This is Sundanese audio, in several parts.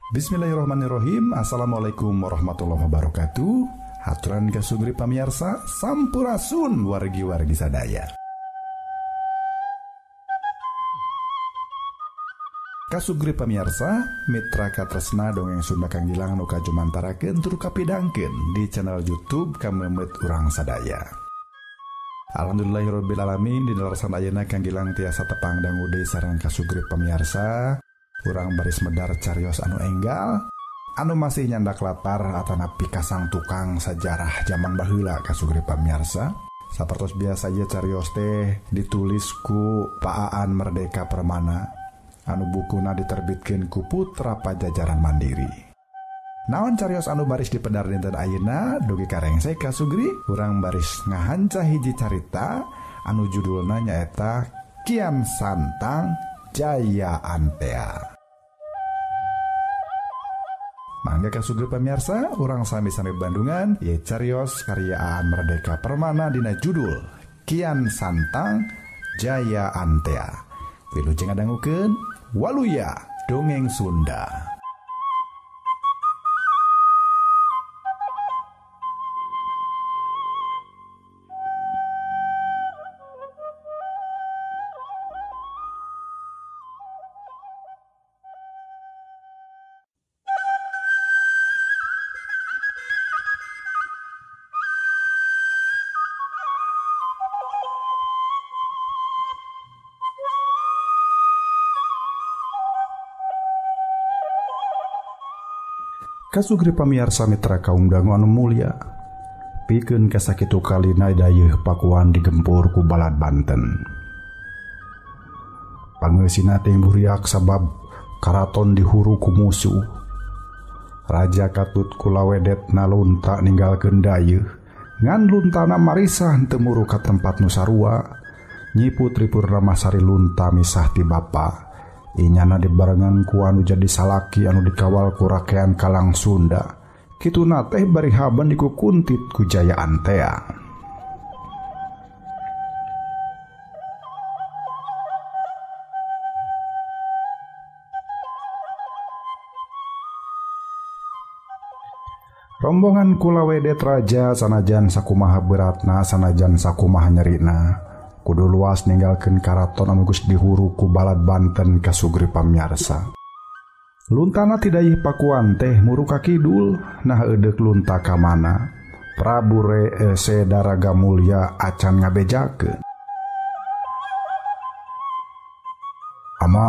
Bismillahirrahmanirrahim. Assalamualaikum warahmatullahi wabarakatuh. Haturan kasugri pamiarsa, sampurasun wargi-wargi sadaya. Kasugri pamiarsa, mitra katresna dongeng Sunda Kang Gilang nu kajumantarakeun tur kapidangkeun di channel YouTube Kamemet Urang Sadaya. Alhamdulillahirabbil alamin, dina leresan ayeuna Kang Gilang tiasa tepang dangu deui sareng kasugri pamiarsa. Urang baris medar carios anu enggal, anu masih nyandak latar atanapi kasang tukang sajarah zaman baheula kasugri pamiarsa. Sapertos biasa ieu carios teh ditulis ku Pak Aan Merdeka Permana, anu bukuna diterbitkeun ku Putra Pajajaran Mandiri. Naon carios anu baris dipedar dinten ayeuna dugi ka rengse kasugri, urang baris ngahanca hiji carita anu judulna nyaeta Kian Santang Jaya Antea. Mangga kasugri pamiarsa, urang sami-sami Bandungan ye carios karya Aan Merdeka Permana dina judul Kian Santang Jaya Antea. Wilujeng ngadangukeun Waluya Dongeng Sunda. Kasugri pamiarsa mitra kaum dangu anu mulia, pikeun kasakitu kalina dayeuh Pakuan digempur ku balad Banten. Pangeusina teh buriak sabab karaton dihuru ku musuh. Raja katut kulawedet nalunta ninggalkeun dayeuh, ngan luntana marisah teu muru ka tempat nu sarua. Nyi Putri Purnamasari lunta misah ti bapa. Inyana dibarengan ku anu jadi salaki anu dikawal ku rakean Kalang Sunda. Kituna teh bari haben dikukuntit ku Jaya Antea. Rombongan kulawedet raja sanajan sakumaha beratna sanajan sakumaha nyerina, kudu luas ninggalkeun karaton anu geus dihuru ku balad Banten kasugri pamiarsa. Luntana ti dayeuh Pakuan teh muru ka kidul, nah eudek lunta ka mana. Prabu Rese Daraga Mulya acan ngabejakeun. Ama,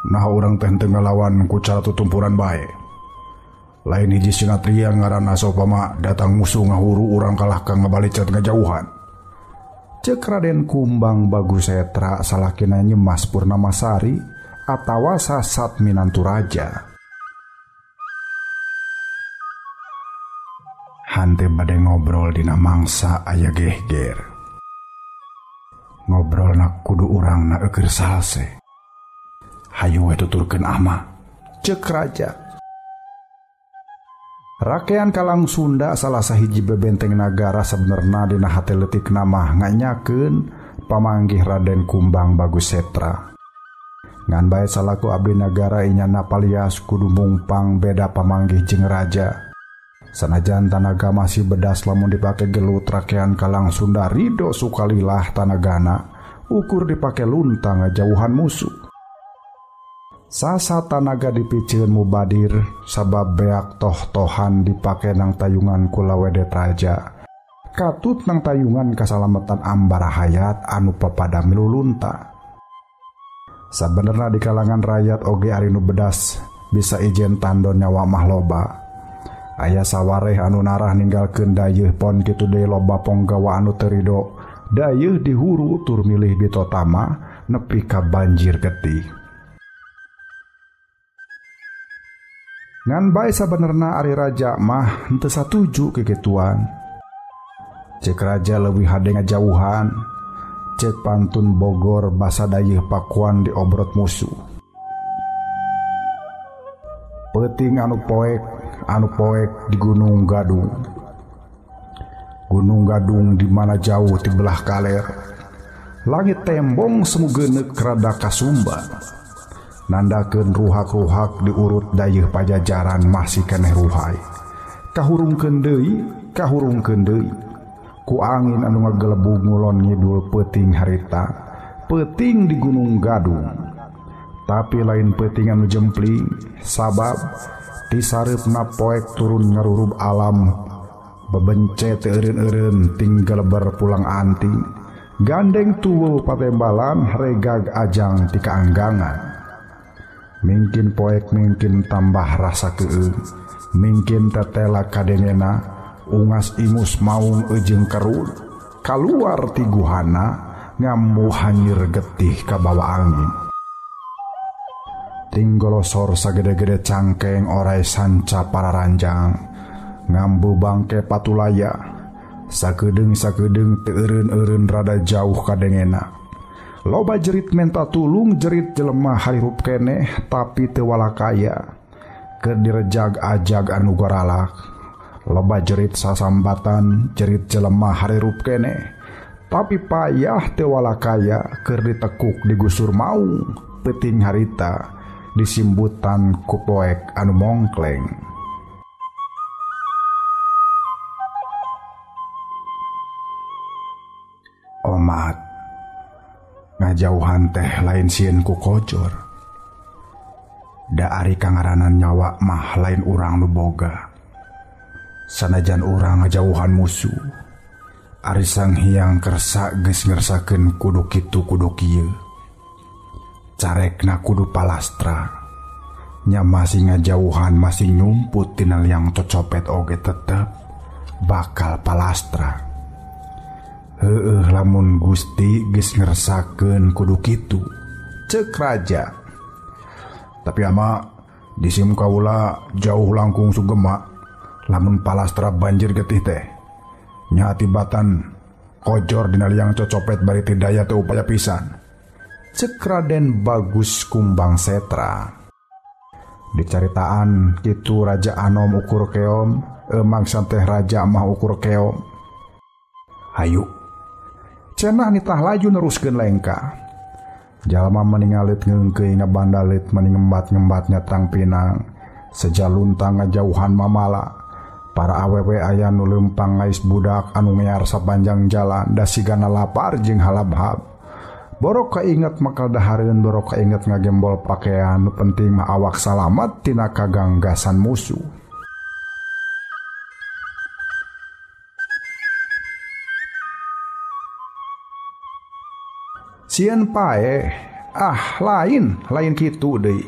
nah urang teh teu ngalawan ku cara tutumpuran bae. Lain hiji sinatria ngaranna Sopama datang musuh ngahuru urang kalah ka ngabalicet ngajauhan. Cek Raden Kumbang Bagusetra salakina Nyimas Purnamasari atawa sasat minantu raja. Hante bade ngobrol dina mangsa aya gehger. Ngobrolna kudu urangna eukeun salse. Hayu we tuturkeun ama. Cek raja. Rakean Kalang Sunda salah sahiji bebenteng nagara sebenarna dina hate leutik mah nganyakeun pamanggih Raden Kumbang Bagusetra. Ngan bae salaku abdi nagara inyana palias kudu mungpang beda pamanggih jeung raja. Sanajan tanaga masih bedas lamun dipake gelut rakean Kalang Sunda ridho sukalilah tanagana ukur dipake lunta ngajauhan musuh. Sasa tanaga dipiceun mubadir sabab beak toh-tohan dipake nang tayungan kulawedet raja. Katut nang tayungan kasalamatan ambara hayat anu papada milu lunta. Sabenerna di kalangan rakyat oge ari nu bedas bisa ijen tandon nyawa mah loba. Aya sawareh anu narah ninggalkeun dayeuh pon kitu deui loba ponggawa anu teu rido. Dayeuh dihuru tur milih bitotama nepi ka banjir getih. Ngan bae sabenerna ari raja mah henteu satuju kekituan. Cek raja leuwih hade ngajauhan. Cek pantun Bogor basa dayeuh Pakuan diobrot musuh. Peuting anu poek di Gunung Gadung. Gunung Gadung di mana jauh ti belah kaler. Langit tembong semu geuneuk rada kasumba. Nandakeun ruhak-ruhak diurut dayeuh Pajajaran masih keneh ruhai. Kahurungkeun deui, kahurungkeun deui. Ku angin anu ngagelebug ngulon ngidul peuting harita, peuting di Gunung Gadung. Tapi lain peuting anu jempling, sabab tisareupna poek turun ngarurub alam bebence teu eureun-eureun tinggal berpulang anting. Gandeng tuweuh patembalan regag ajang ti kaanggangan. Mingkin poek mingkin tambah rasa keung, mingkin tetela kadengena ungas ingus maung ejeung kerul kaluar ti guhana ngamu hanyir getih kabawa angin. Tinggolosor sagede-gede cangkeng orai sanca pararanjang ngambu bangke patulaya sakedeung-sakedeung teu eureun-eureun rada jauh kadengena. Loba jerit menta tulung jerit jelema harirup keneh tapi teu walakaya keur direjag ajag anu goralak. Loba jerit sasambatan jerit jelema harirup keneh tapi payah teu walakaya keur ditekuk digusur maung peuting harita disimbutan ku poek anu mongkleng. Omat ngajauhan teh lain sieun ku kojor. Da ari kangaranan nyawa mah lain urang nu boga. Sanajan urang ngajauhan musuh, ari Sang Hyang Kersa geus ngersakeun kudu kitu kudu kieu. Carekna kudu palastra. Nya masih ngajauhan masih nyumput tina liang cocopet oge tetep bakal palastra. Heueuh lamun Gusti geus ngersakeun kudu kitu, ceuk raja. Tapi ama di sim kaula jauh langkung sugema lamun palastra banjir getih teh. Nya tibatan kojor dina liang cocopet bari teu daya teu upaya pisan. Ceuk Raden Bagus Kumbang Setra. Dicaritaan kitu Raja Anom ukur keom, emang teh raja mah ukur keom. Hayu. Cenah nitah laju neruskeun lengka. Jalma meningalit ngeungkeuy ngabandalit meningembat-ngembat nyatang pinang. Sejaluntang ngajauhan mamala. Para awewe aya nu leumpang ngais budak anu ngear sapanjang jalan da sigana lapar jeung halabhab. Borok kainget makal dahareun, borok kainget ngagembol pakaian, nu penting mah awak salamat tina kaganggasan musuh. Sieun paeh, ah lain, lain kitu deui.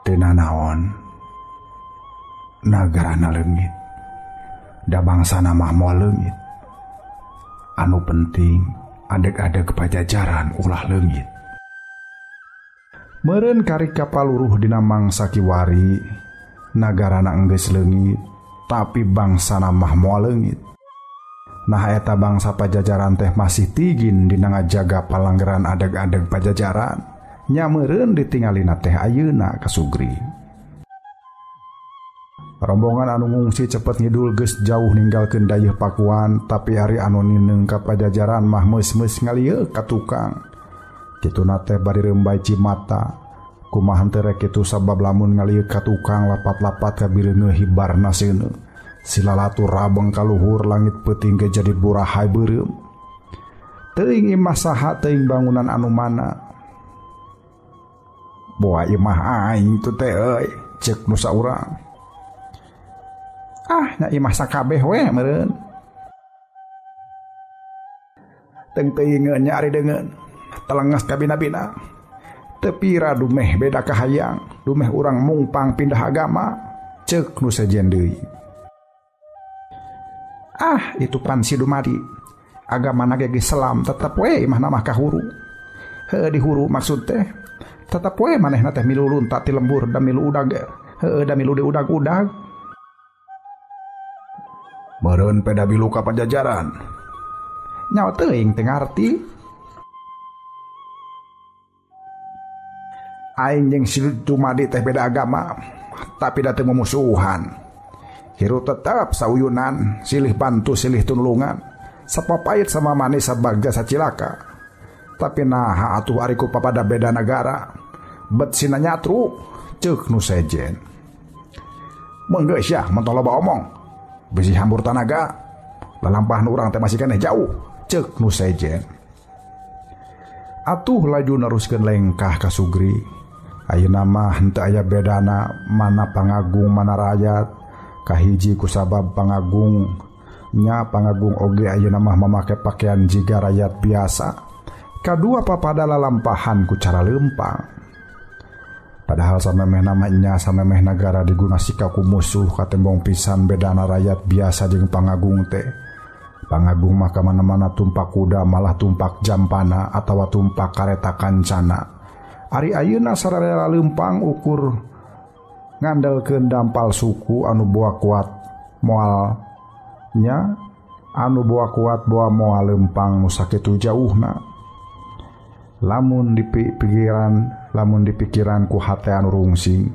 Teu nanaon, nagarana leungit, da bangsana mah moal leungit. Anu penting adeg-adeg Pajajaran ulah leungit. Meureun karika paluruh dina mangsa kiwari, nagarana enggeus leungit, tapi bangsana mah moal leungit. Nah eta bangsa Pajajaran teh masih tigin dina ngajaga palanggeran adeg-adeg Pajajaran. Nya meureun ditingalina teh ayeuna kasugri. Rombongan anu ngungsi cepet ngidul geus jauh ninggalkeun dayeuh Pakuan, tapi ari anu nineung ka Pajajaran mah meus-meus ngalieuk ka tukang. Kituna teh bari reumbai cimata. Kumaha teu rek kitu sabab lamun ngalieuk ka tukang lapat-lapat ka bireuneuh hibarna seuneu. Silalatu rabeng kaluhur langit peuting ge jadi burahai beureum. Teuing imah saha teuing bangunan anu mana. Boa imah aing tu teh euy, ceuk nu saurang. Ah, nya imah sakabeh we meureun. Teu teuingeun nya ari deungeun. Telenges kabina-bina. Teu pira dumeh beda kahayang, dumeh urang mungpang pindah agama, ceuk nu sejen deui. Ah, itu pan si Dumadi. Agamana ge geus Islam, tetep we imahna mah kahuru. Heueuh dihuru maksud teh. Tetep we manehna teh milu lunta ti lembur da milu udag. Heueuh da milu di udag-udag. Meureun peda bilu ka Pajajaran. Nyawa teuing teu ngarti. Aing jeung si Dumadi teh beda agama, tapi da teu mumusuhan. Hirup tetap sauyunan, silih bantu silih tunulungan, sapapait sama manis sabagja sacilaka. Tapi naha atuh ari ku papada beda nagara. Bet sina nyatru ceuk nu sejen. Mun geus yah mentong loba omong. Bisi hambur tanaga. Lalampahan urang teh masih keneh jauh ceuk nu sejen. Atuh laju neruskeun lengkah ka Sugri. Ayeuna mah henteu aya bedana mana pangagung mana rakyat. Kahiji kusabab pangagung nya pangagung oge ayeuna mah mamake pakaian jiga rakyat biasa. Kadua papada lalampahan ku cara leumpang. Padahal samemeh namanya samemeh nagara digunasika ku musuh katembong pisan bedana rakyat biasa jeung pangagung teh. Pangagung mah ka mana-mana tumpak kuda malah tumpak jampana atawa tumpak kareta kancana. Ari ayeuna sararea leumpang ukur ngandelkeun dampal suku anu boa kuat moal nya anu boa kuat boa moal leumpang nu sakitu jauhna. Lamun dipikiran ku hate anu rungsing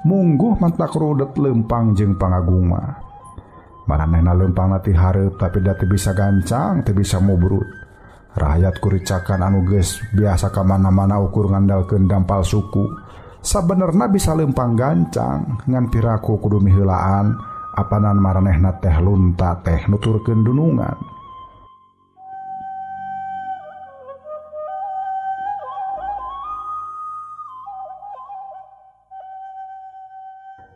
mungguh mantak rudet leumpang jeung pangagung mah. Maranehna leumpang ti hareup tapi da teu bisa gancang teu bisa mubrut. Rakyat kuricakan anu geus biasa ka mana-mana ukur ngandalkeun dampal suku. Sabenerna bisa leumpang gancang ngan piraku kudu miheulaan apanan maranehna teh lunta teh nuturkeun dunungan.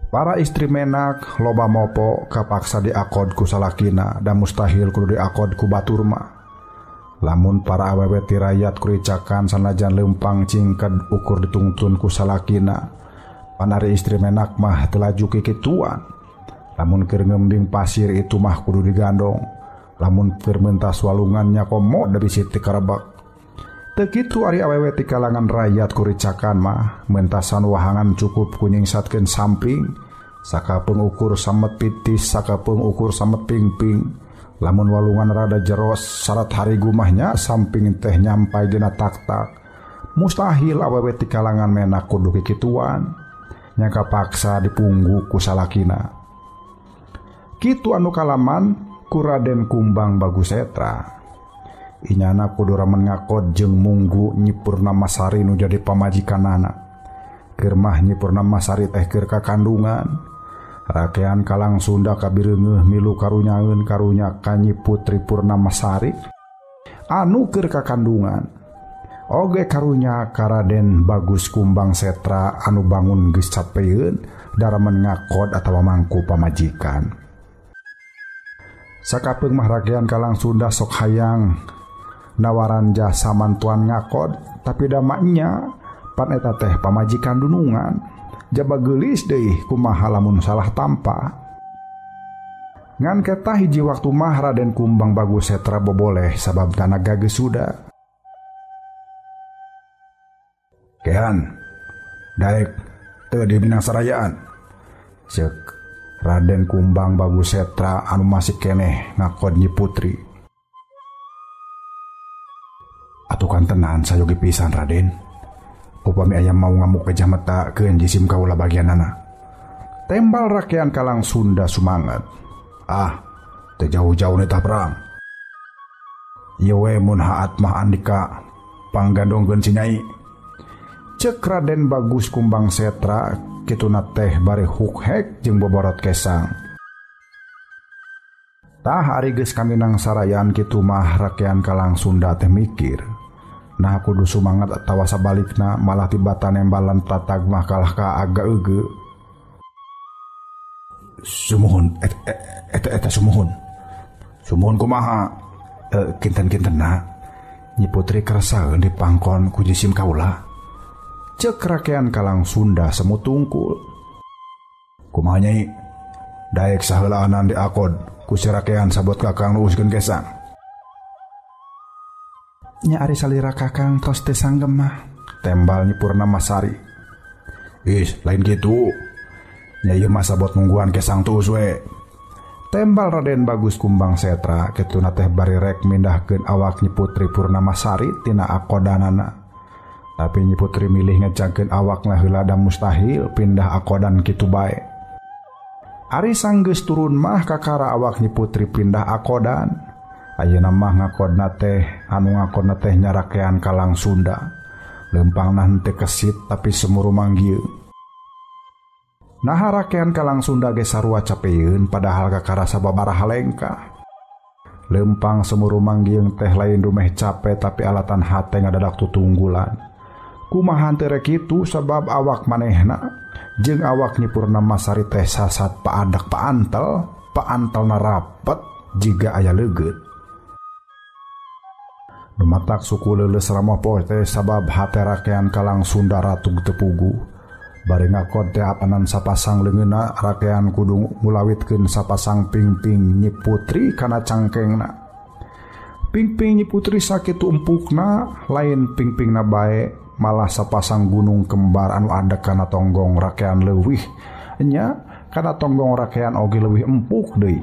Para istri menak loba mopo kapaksa diakod ku salakina dan mustahil kudu diakod ku batur mah. Lamun para awewe ti rakyat kuricakan sanajan leumpang cingked ukur ditungtun ku salakina. Panari istri menak mah teu laju kikituan. Lamun keur ngembing pasir itu mah kudu digandong. Lamun keur mentas walungannya komo da bisi teu karebek. Teu kitu ari awewe ti kalangan rakyat kuricakan mah mentasan wahangan cukup ku nyingsatkeun samping. Sakapeung ukur samet pitis, sakapeung ukur samet pingping. Lamun walungan rada jeros syarat hari gumahnya samping teh nyampai dina taktak. Mustahil awewe ti kalangan menak kudu kikituan. Nya kapaksa dipunggu ku salakina. Kitu anu kalaman ku Raden Kumbang Bagusetra. Inyana kudu ramen ngakod jeung munggu Nyi Purnamasari nu jadi pamajikanana. Keur mah Nyi Purnamasari teh keur kakandungan. Rakean Kalang Sunda kabireungeuh milu karunyaeun karunya ka Nyi Putri Purnamasari anu keur kakandungan. Oge karunya ka Raden Bagus Kumbang Setra anu bangun geus capeun daramen ngakod atawa mangku pamajikan. Sakapeung mah rakean Kalang Sunda sok hayang nawaran jasa mantuan ngakod tapi damaknya pan eta teh pamajikan dunungan. Jaba geulis deui kumaha lamun salah tampa. Ngan ketah hiji waktu mah Raden Kumbang Bagus Setra boboleh sabab tanaga geus suda. Kehan daek teu di Minang Sarayaan. Ceuk Raden Kumbang Bagus Setra anu masih keneh ngakod Nyi Putri. Atuh kan tenan sayogi pisan Raden. Upami aya mau ngamuk ke jameta keun jisim kaula bagianana. Tembal rakyat Kalang Sunda sumanget. Ah, teu jauh-jauh nitah perang. Ieu we mun haat mah andika panggandongkeun si Nyai. Ceuk Raden Bagus Kumbang Setra kituna teh bari hukhek jeung boborot kesang. Tah ari geus kaminang sarayan kitu mah rakyat Kalang Sunda teh mikir. Nah kudu sumangat atawa sabalikna malah tibatan nembalan tatag mah kalah ka aga euge. Sumuhun eta sumuhun. Sumuhun kumaha? Kinten-kintenna Nyi Putri kersaeun dipangkon ku jisim kaula. Ceuk rakean Kalang Sunda semu tungkul. Kumaha Nyai? Daek saheulaanan diakod ku si rakean sabot kakang nuuskeun kesang. Nya ari salira kakang tos teu sanggem mah. Tembal Nyi Purnamasari. Ih, lain kitu. Nya ieu mah sabot nungguan kesang tuus we. Tembal Raden Bagus Kumbang Setra kituna teh bari rek mindahkeun awak Nyi Putri Purnamasari tina akodanana. Tapi Nyi Putri milih ngecangkeun awakna heula da mustahil pindah akodan kitu bae. Ari sanggeus turun mah kakara awak Nyi Putri pindah akodan. Ayeuna mah ngakodna teh anu ngakodna teh nyarakean Kalang Sunda. Lempangna henteu kesit tapi semuru manggieung. Nah rakean Kalang Sunda ge sarua capeun padahal kakara sababaraha lengkah. Lempang semuru manggieung teh lain dumeh cape tapi alatan hate ngadadak tutunggulan. Kumaha teu rek kitu sabab awak manehna jeung awak Nyi Purnamasari teh sasat paadak paantel, paantelna rapet jiga aya leugeut. Dumatak suku leuleus ramoh teh sabab hate rakean Kalang Sunda ratug teu puguh. Bari ngakod teh apanan sapasang leungeunna rakean kudu ngulawitkeun sapasang pingping Nyi Putri kana cangkengna. Pingping Nyi Putri sakitu empukna, lain pingpingna bae malah sapasang gunung kembar anu adek kana tonggong rakean leuwih nya kana tonggong rakean oge leuwih empuk deui.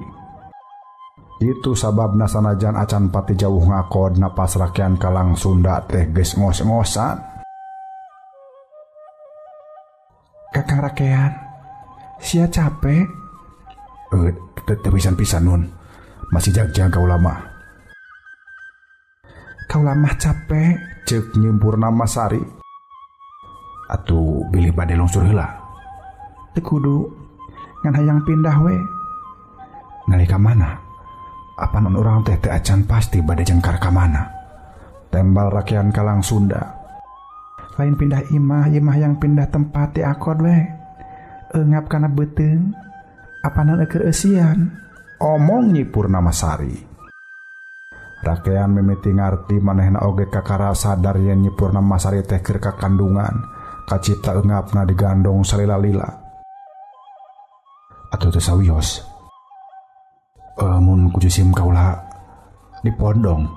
Itu sababna sanajan acan pati jauh ngakod napas rakean Kalang Sunda teh geus ngos-ngosan. Kakang rakean, sia capek? Teu pisan-pisan nun. Masih jag-jag kaula mah. Kaula mah capek, ceuk Nyi Purnamasari. Atuh bilih bade lungsur heula. Teu kudu, ngan hayang pindah we. Ngalih ka mana? Apan urang teh teu acan pasti bade jengkar ka mana. Tembal rakean Kalang Sunda. Lain pindah imah, imah yang pindah tempat ti akod we. Eungap kana beuteung, apanan eukeun eusian. Omong Nyi Purnamasari. Rakean mimiti ngarti manehna oge kakara sadar yen Nyi Purnamasari teh keur kakandungan, kacipta eungapna digandong salila-lila. Atuh teu sawios. Mun ku jisim kaula dipondong.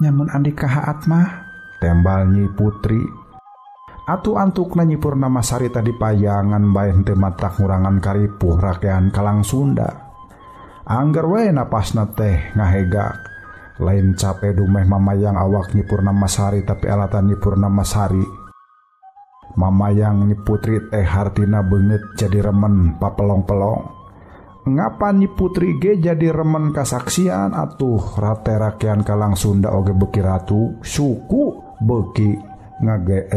Nyamun andika haat mah, tembal Nyi Putri. Atuh antukna Nyi Purnamasari tadi payangan bae henteu matak ngurangan karipuh rakean Kalang Sunda. Angger we napasna teh ngahegak. Lain cape dumeh mamayang awak Nyi Purnamasari tapi alatan Nyi Purnamasari. Mamayang Nyi Putri teh hartina beungeut jadi remen papelong-pelong. Ngapa Nyi Putri ge jadi remen kasaksian atuh rate rakean Kalang Sunda oge beuki ratu suku beuki ngage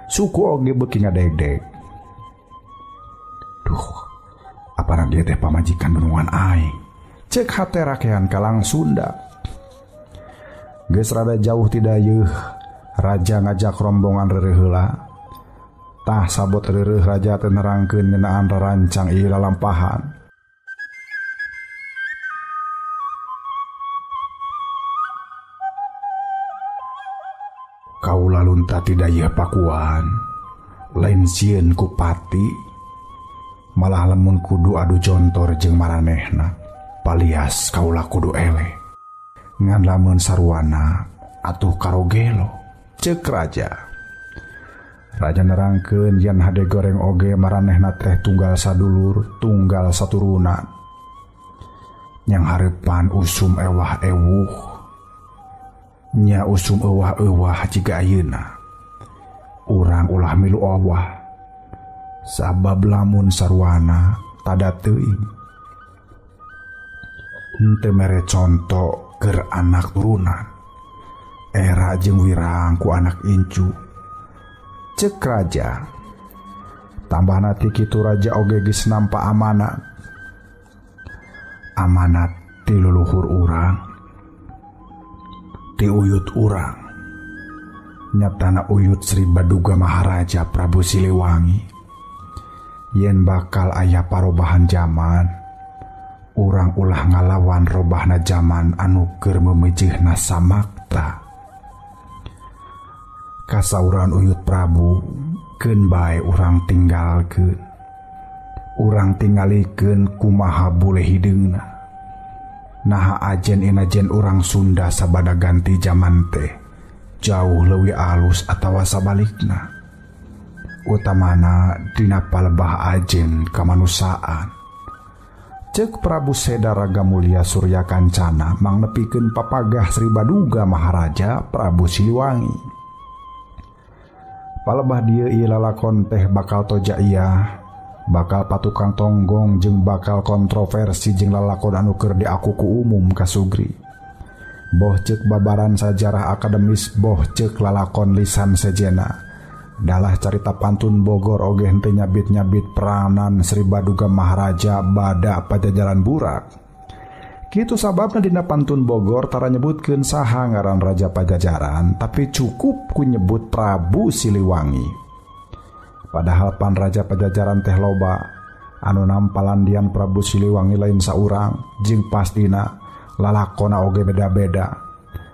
suku oge beuki ngadegdeg. Duh, apana dia teh pamajikan dunungan aing. Cek hate rakean Kalang Sunda. Geus rada jauh ti dayeuh, raja ngajak rombongan reureuh heula. Tah sabot reureuh raja teh nerangkeun ngeunaan rarancang ieu lalampahan. Kaula lunta ti dayeuh Pakuan, lain sieun ku pati, malah lamun kudu adu jontor jeung maranehna, palias kaula kudu eleh. Ngan lamun sarwana atuh karogelo, ceuk raja. Raja nerangkeun yen hade goreng oge maranehna teh tunggal sadulur, tunggal saturunan. Yang hareupan usum ewah ewuh, nya usum ewah-ewah jiga ayeuna. Urang ulah milu owah, sabab lamun sarwana tada teuing. Henteu mere conto keur anak turunan. Era jeung wirang ku anak incu. Cek raja. Tambahna ti kitu raja oge geus nampa amanat. Amanat ti luluhur urang, ti uyut urang. Nyatana uyut Sri Baduga Maharaja Prabu Siliwangi. Yen bakal aya parobahan jaman, urang ulah ngalawan robahna jaman anu keur memejehna samakta. Kasauran uyut Prabu keun bae urang tinggalkeun. Urang tingalikeun kumaha bule hideungna. Naha ajen inajen urang Sunda sabada ganti jaman teh jauh leuwih alus atawa sabalikna. Utamana dina palebah ajen kamanusiaan. Ceuk Prabu Seda Raga Mulia Surya Kancana mangnepikeun papagah Sri Baduga Maharaja Prabu Siliwangi. Palebah dieu ieu lalakon teh bakal toja iya Bakal patukang tonggong jeung bakal kontroversi jeung lalakon anu keur diaku ku umum kasugri. Boh ceuk babaran sajarah akademis, boh ceuk lalakon lisan sejena. Dalah carita pantun Bogor oge henteu nyabit-nyabit peranan Sri Baduga Maharaja bada Pajajaran burak. Kitu sababna dina pantun Bogor tara nyebutkeun saha ngaran Raja Pajajaran, tapi cukup ku nyebut Prabu Siliwangi. Padahal pan Raja Pajajaran teh loba, anu nampalandian Prabu Siliwangi lain saurang, jeung pastina lalakona oge beda-beda.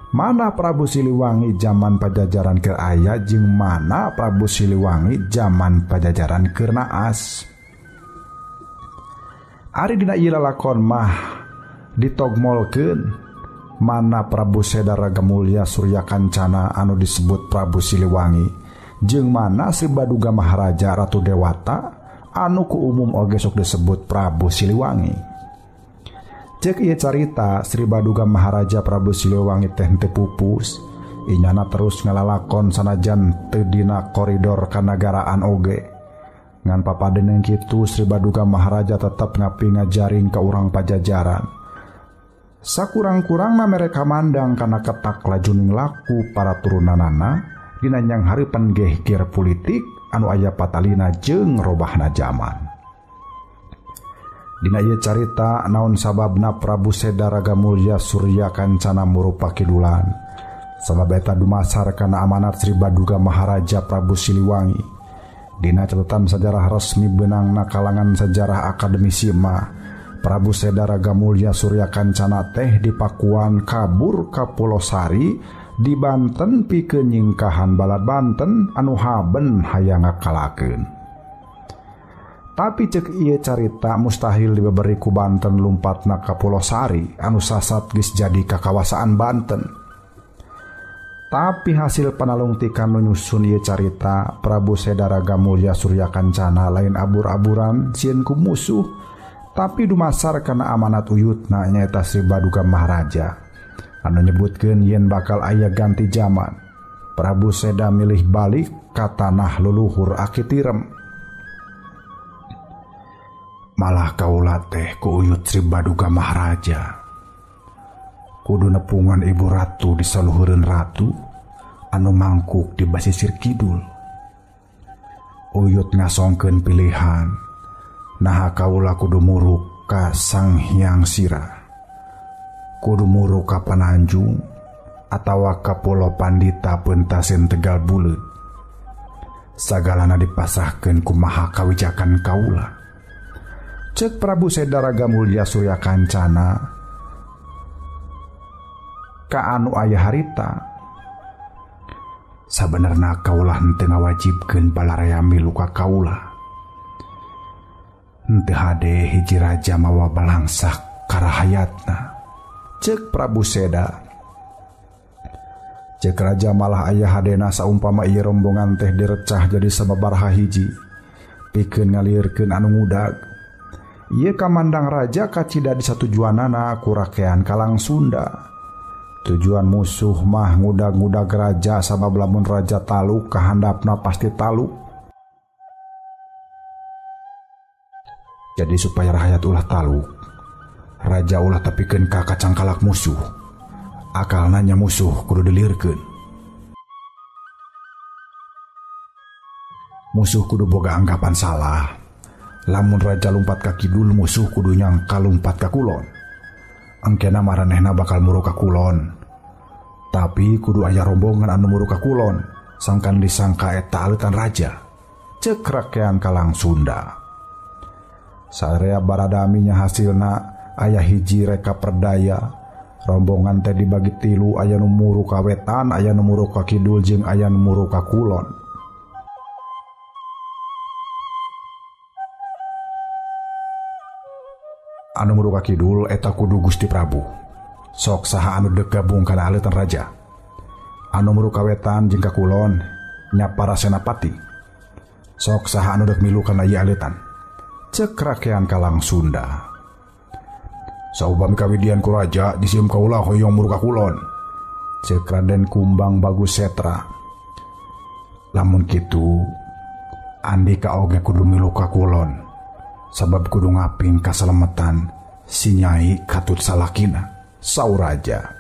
Mana Prabu Siliwangi zaman Pajajaran keur aya jeung mana Prabu Siliwangi zaman Pajajaran keur naas. Ari dina ieu lalakon mah ditogmolkeun mana Prabu Seda Ragamulya Surya Kancana anu disebut Prabu Siliwangi jeung mana Sri Baduga Maharaja Ratu Dewata anu ku umum oge sok disebut Prabu Siliwangi. Cek ieu carita Sri Baduga Maharaja Prabu Siliwangi teh henteu pupus, inyana terus ngalalakon sanajan teu dina koridor kanagaraan oge. Ngan papadeuneng kitu Sri Baduga Maharaja tetep ngapi ngajaring ka urang Pajajaran. Sakurang-kurangna mereka mandang kana ketak lajuning laku para turunanana dina nyang hareupan gehgir politik anu aya patalina jeung robahna jaman. Dina ieu carita naon sababna Prabu Seda Ragamulya Surya Kancana murupa kidulan. Sabab eta dumasar kana amanat Sri Baduga Maharaja Prabu Siliwangi. Dina catatan sejarah resmi beunangna kalangan sejarah akademisi mah Prabu Seda Ragamulya Surya Kancana teh dipakuan kabur ka Pulosari di Banten pikeun nyingkahan balad Banten anu haben hayang ngakalakeun. Tapi cek ieu carita mustahil dibeberi ku Banten lumpatna ka Pulosari anu sasat geus jadi kakawasaan Banten. Tapi hasil panalungtikan nu nyusun ieu carita Prabu Seda Ragamulya Surya Kancana lain abur-aburan sieun ku musuh, tapi dumasar kana amanat uyutna nyaeta Sri Baduga Maharaja anu nyebutkeun yen bakal aya ganti jaman. Prabu Seda milih balik ka tanah luluhur aki tirem. Malah kaula teh ku uyut Sri Baduga Maharaja kudu nepungan ibu ratu di saluhureun ratu anu mangkuk di basisir kidul. Uyut ngasongkeun pilihan, naha kaula kudu muruk ka Sang Hyang Sira, kudu muruk ka Pananjung atawa ka Pulo Pandita Pentasen Tegal Buleud. Sagalana dipasrahkeun kumaha kawijakan kaula. Cek Prabu Seda Ragamulya Surya Kancana ka anu aya harita, sabenerna kaula henteu ngawajibkeun balaraya milu ka kaula. Henteu hade hiji raja mawa balangsak karahayatna. Cek Prabu Seda. Cek raja malah aya hadena saumpama ieu rombongan teh direcah jadi sababaraha hiji pikeun ngalirkeun anu ngudag. Ieu kamandang raja kacida di satujuanana ku rakean Kalang Sunda. Tujuan musuh mah ngudag-ngudag raja sabab lamun raja taluk kahandapna pasti taluk. Jadi supaya rakyat ulah taluk, raja ulah tepikeun ka kacangkalak musuh. Akalna nya musuh kudu dilirkeun. Musuh kudu boga anggapan salah. Lamun raja lumpat ka kidul, musuh kudu nyangka lumpat ka kulon. Engkena maranehna bakal muru ka kulon. Tapi kudu aya rombongan anu muru ka kulon, sangkan disangka eta aleutan raja. Cek rakean Kalang Sunda. Sarea baradaminya hasilna aya hiji reka perdaya. Rombongan teh dibagi tilu, aya nu muru ka wetan, aya nu muru ka kidul jeung aya nu muru ka kulon. Anu muru ka kidul eta kudu Gusti Prabu. Sok saha anu deuk gabung kana aleutan raja. Anu muru ka wetan jeung ka kulon nya para senapati. Sok saha anu deuk milu kana ieu aleutan. Cek rakean Kalang Sunda. Saupami kawidian ku raja disium kaula hoyong muru ka kulon. Cek Raden Kumbang Bagus Setra. Lamun kitu andika oge kudu milu ka kulon. Sabab kudu ngaping kasalametan si Nyai katut salakina saur raja.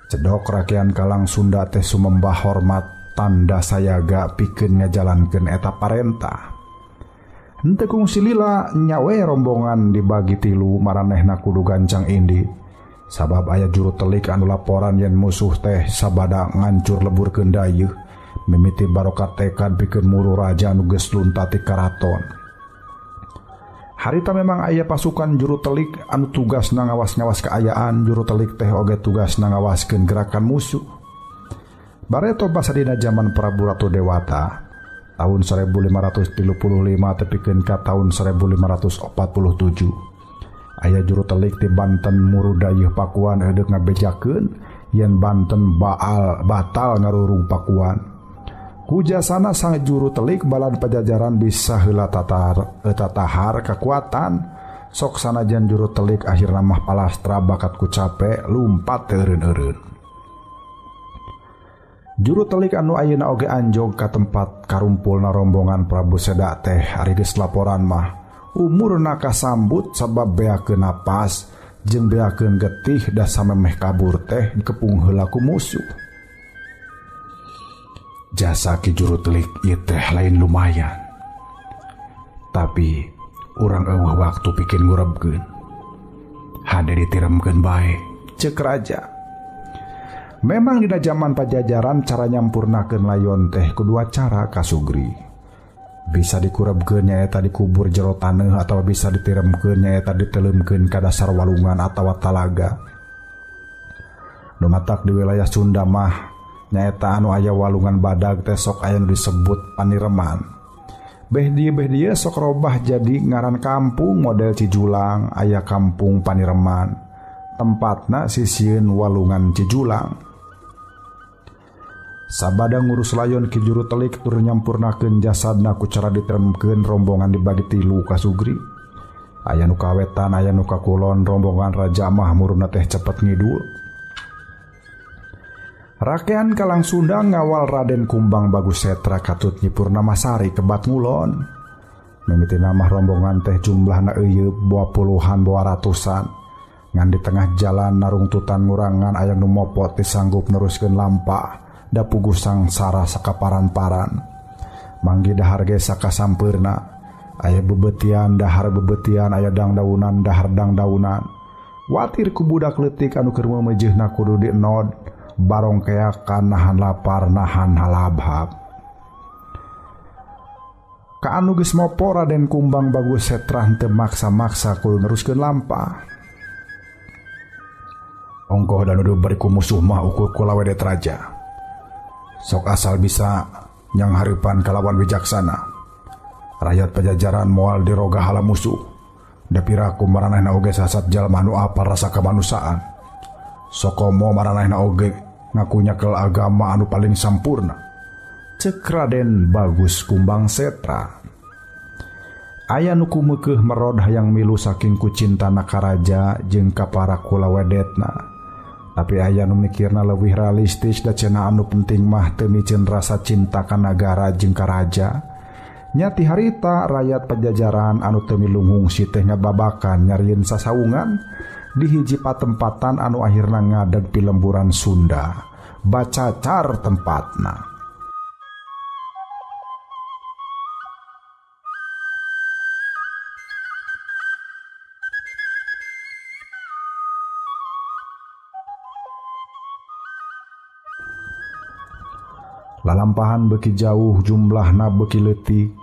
Cedok rakyat Kalang Sunda teh sumembah hormat tanda sayaga pikeun ngajalankeun eta parentah. Henteu kungsi lila nyawe rombongan dibagi tilu maranehna kudu gancang indi. Sabab aya juru telik anu laporan yen musuh teh sabada ngancur leburkeun dayeuh mimiti barokat tekad pikeun muru raja anu geus lunta ti karaton. Harita memang aya pasukan juru telik anu tugasna ngawas-ngawas kaayaan, juru telik teh oge tugasna ngawaskeun gerakan musuh. Bareto basa dina zaman Prabu Ratu Dewata tahun 1535 tepikeun ka tahun 1547. Aya juru telik di Banten muru dayeuh Pakuan eudeuk ngabejakeun yen Banten baal batal ngarurung Pakuan. Kujasana sang juru telik balad Pajajaran bisa heula tatahar kekuatan. Sok sanajan juru telik akhirna mah palastra bakat ku cape lumpat teu eureun-eureun. Juru telik anu ayeuna oge anjog ka tempat karumpulna rombongan Prabu Seda teh ari geus laporan mah umurna kasambut sabab beakeun napas jeung beakeun getih da samemeh kabur teh dikepung heula ku musuh. Jasa ki juru telik ieu teh lain lumayan. Tapi urang eueuh waktu pikeun ngurebkeun. Hade ditiremkeun bae ceuk raja. Memang dina zaman Pajajaran cara nyampurnakeun layon teh kedua cara kasugri. Bisa dikurebkeun nyaeta dikubur jero taneuh atawa bisa ditiremkeun nyaeta diteleumkeun ka dasar walungan atawa talaga. Nu matak di wilayah Sunda mah nyaeta anu aya walungan badag teh sok aya nu disebut panireman. Beh dieu sok robah jadi ngaran kampung model Cijulang aya kampung Panireman. Tempatna sisieun walungan Cijulang. Sabada ngurus layon ki juru telik tur nyampurnakeun jasadna ku cara diteremkeun rombongan dibagi tilu kasugri. Aya nu kawetan aya nu kakulon rombongan raja mah muruna teh cepet ngidul. Rakean Kalang Sunda ngawal Raden Kumbang Bagus Setra katut Nyi Purnamasari kebat ngulon. Mimiti mah rombongan teh jumlahna euyeub boa puluhan boa ratusan. Ngan di tengah jalan narungtutan ngurangan aya nu mopot disanggup neruskeun lampah. Da puguh sangsara sakaparan-paran. Manggi dahar ge sakasampeurna. Aya bebetian dahar bebetian, aya dangdaunan dahar dangdaunan. Watir ku budak leutik anu keur meujeuhna kudu dienod, barong keakan nahan lapar nahan halabhab. Ka anu geus mopo Raden Kumbang Bagus Setra henteu maksa-maksa kudu neruskeun lampah. Ongkoh dan nuduh bari ku musuh mah ukur kulawedet raja. Sok asal bisa nyang hareupan kalawan wijaksana. Rakyat Pajajaran moal diroga hala musuh. Da piraku maranehna oge sasat jalma nu apal rasa kemanusiaan. Sokomo maranehna oge ngaku nyakel agama anu paling sampurna. Ceuk Raden Bagus Kumbang Setra. Aya nu kumeukeuh merod hayang milu saking ku cintana ka raja jeung ka para kulawedetna. Tapi aya nu mikirna leuwih realistis da cenah anu penting mah teu miceun rasa cinta ka nagara jeung ka raja. Nya ti harita rakyat Pajajaran anu teu milu ngungsi teh ngababakan nyarieun sasawungan di hiji patempatan anu akhirna ngadeg pilemburan Sunda. Bacacar tempatna. Lalampahan beuki jauh jumlahna beuki leutik.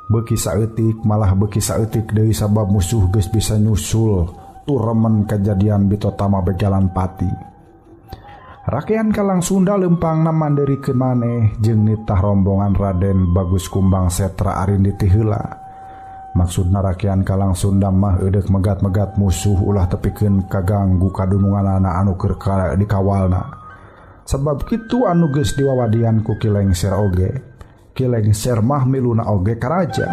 Beuki saeutik malah beuki saeutik deui sabab musuh geus bisa nyusul turemen kejadian bitotama begalan pati. Rakean Kalang Sunda leumpangna manderikeun maneh jeung nitah rombongan Raden Bagus Kumbang Setra arindi ti heula. Maksudna rakean Kalang Sunda mah eudeuk megat-megat musuh ulah tepikeun kaganggu kadununganana anu keur dikawalna. Sebab kitu anu geus diwawadian ku Ki Lengser oge. Ki Lengser mah miluna oge ka raja.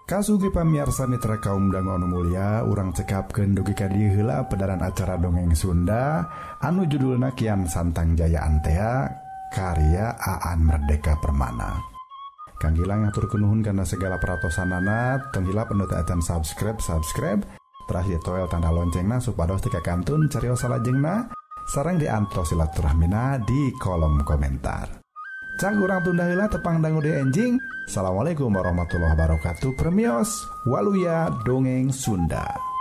Kasugi pamiarsa mitra kaum dangu anu mulia, urang cekapkeun dugi ka dieu heula pedaran acara dongeng Sunda anu judulna Kian Santang Jaya Antea karya Aan Merdeka Permana. Kang Gilang ngaturkeun nuhun kana segala peratosanana, tong hilap anu teu acan subscribe teras ditoel tanda loncengna supados teu kakantun carios salajengna sareng diantos silaturahmina di kolom komentar. Cang urang tunda heula tepang dangu deui enjing. Assalamualaikum warahmatullahi wabarakatuh. Permios waluya dongeng Sunda.